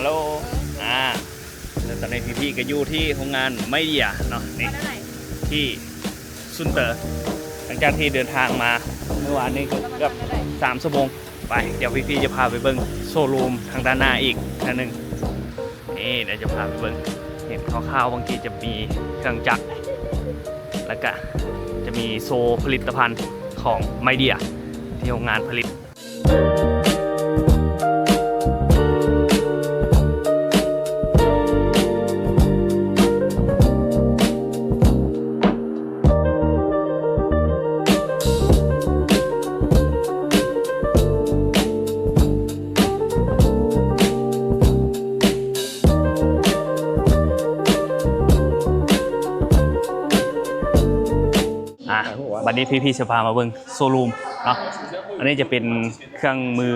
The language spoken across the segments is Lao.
ຮັລໂຫຼ ອາ ແລ້ວຕອນນີ້ພີ່ໆກໍຢູ່ທີ່ໂຮງງານໄມເດຍເນາະ ນີ້ ທີ່ຊຸນເຕີ ຫຼັງຈາກທີ່ເດີນທາງມາມື້ວານນີ້ກໍເກືອບສາມຊົ່ວໂມງ. ໄປ ດຽວພີ່ໆຈະພາໄປເບິ່ງໂຊຣູມທາງດ້ານໜ້າອີກເທື່ອໜຶ່ງ. ນີ້ ດຽວຈະພາໄປເບິ່ງ ເຫັນຂ່າວໆ ບາງທີຈະມີເຄື່ອງຈັກ ແລ້ວກະຈະມີໂຊຜະລິດຕະພັນຂອງໄມເດຍ ທີ່ໂຮງງານຜະລິດ. ອ່ະ ບັດນີ້ພີ່ໆ ຊິພາມາເບິ່ງໂຊຣູມເນາະ. ອັນນີ້ຈະເປັນເຄື່ອງມື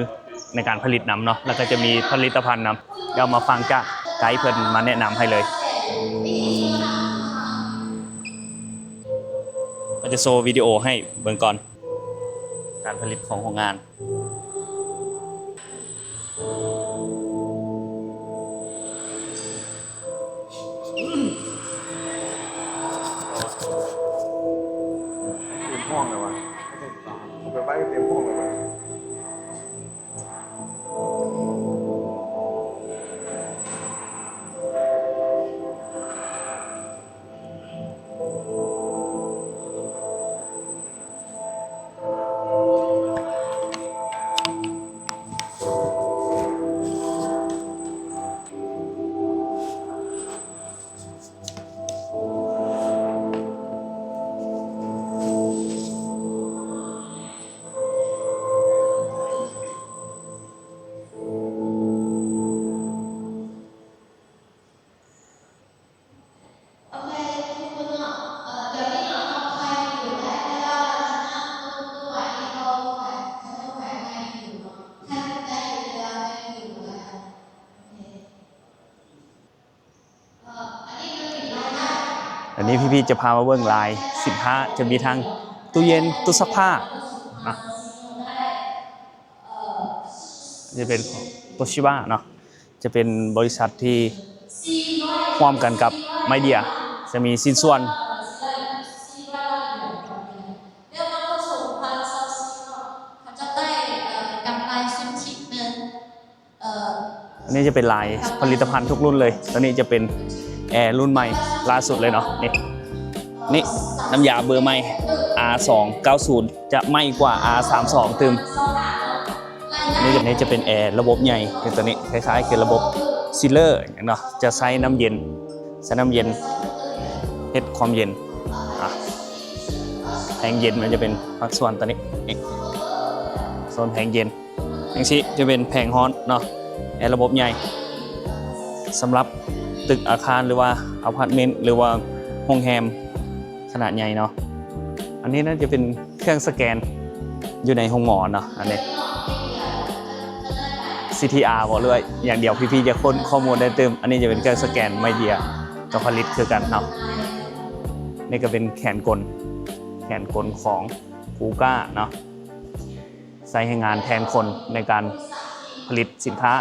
ໃນການຜະລິດນຳເນາະ ແລ້ວກໍຈະມີຜະລິດຕະພັນນຳ. ດຽວມາຟັງຈາກໄກເພິ່ນມາແນະນຳໃຫ້ເລີຍ. ເຮົາຈະໂຊວິດີໂອໃຫ້ເບິ່ງກ່ອນ ການຜະລິດຂອງໂຮງງານ. ເຕັມຫ້ອງແລ້ວວະ ເອົາໄປໄວ້ເຕັມຫ້ອງແລ້ວວະ. ອັນນີ້ພີ່ໆຈະພາມາເບິ່ງລາຍສິນຄ້າ ຈະມີທັງຕູ້ເຢັນ, ຕູ້ຊັກຜ້າ ອ່ະ ຈະເປັນໂຕຊິບະເນາະ. ຈະເປັນບໍລິສັດທີ່ຮ່ວມກັນກັບໄມເດຍ ຈະມີຊິ້ນສ່ວນ. ອັນນີ້ຈະເປັນລາຍຜະລິດຕະພັນທຸກລຸ້ນເລີຍ. ຕົວນີ້ຈະເປັນແອລຸ້ນໃໝ່ລ່າສຸດເລີຍເນາະ ນີ້ ນີ້ ນ້ຳຢາເບີໃໝ່ ອາສອງເກົ້າສູນ ຈະໃໝ່ກວ່າ ອາສາມສອງຕື່ມ. ນີ້ ນີ້ຈະເປັນແອລະບົບໃຫຍ່ ຄືຕົວນີ້ຄ້າຍໆຄືລະບົບຊີເລີເນາະ ຈະໃຊ້ນ້ຳເຢັນ ໃຊ້ນ້ຳເຢັນເຮັດຄວາມເຢັນ. ອ່ະ ແຜງເຢັນມັນຈະເປັນພາກສ່ວນຕົວນີ້ ນີ້ ໂຊນແຜງເຢັນ. ຈັ່ງຊີ້ຈະເປັນແຜງຮ້ອນເນາະ ແອລະບົບໃຫຍ່ ສຳລັບຕຶກອາຄານ ຫຼືວ່າອາພາດເມັນ ຫຼືວ່າໂຮງແຮມຂະໜາດໃຫຍ່ເນາະ. ອັນນີ້ໜ້າຈະເປັນເຄື່ອງສະແກນຢູ່ໃນໂຮງໝໍເນາະ ອັນນີ້ ຊີທີອາ ບໍ ຫຼືວ່າຢ່າງດຽວ ພີ່ໆຈະຄົ້ນຂໍ້ມູນໄດ້ຕື່ມ. ອັນນີ້ຈະເປັນເຄື່ອງສະແກນໄມເດຍ ກໍຜະລິດຄືກັນເນາະ. ນີ້ກໍເປັນແຂນກົນ ແຂນກົນຂອງກູກ້າເນາະ. ໃຊ້ແຮງງານແທນຄົນໃນການຜະລິດສິນຄ້າ.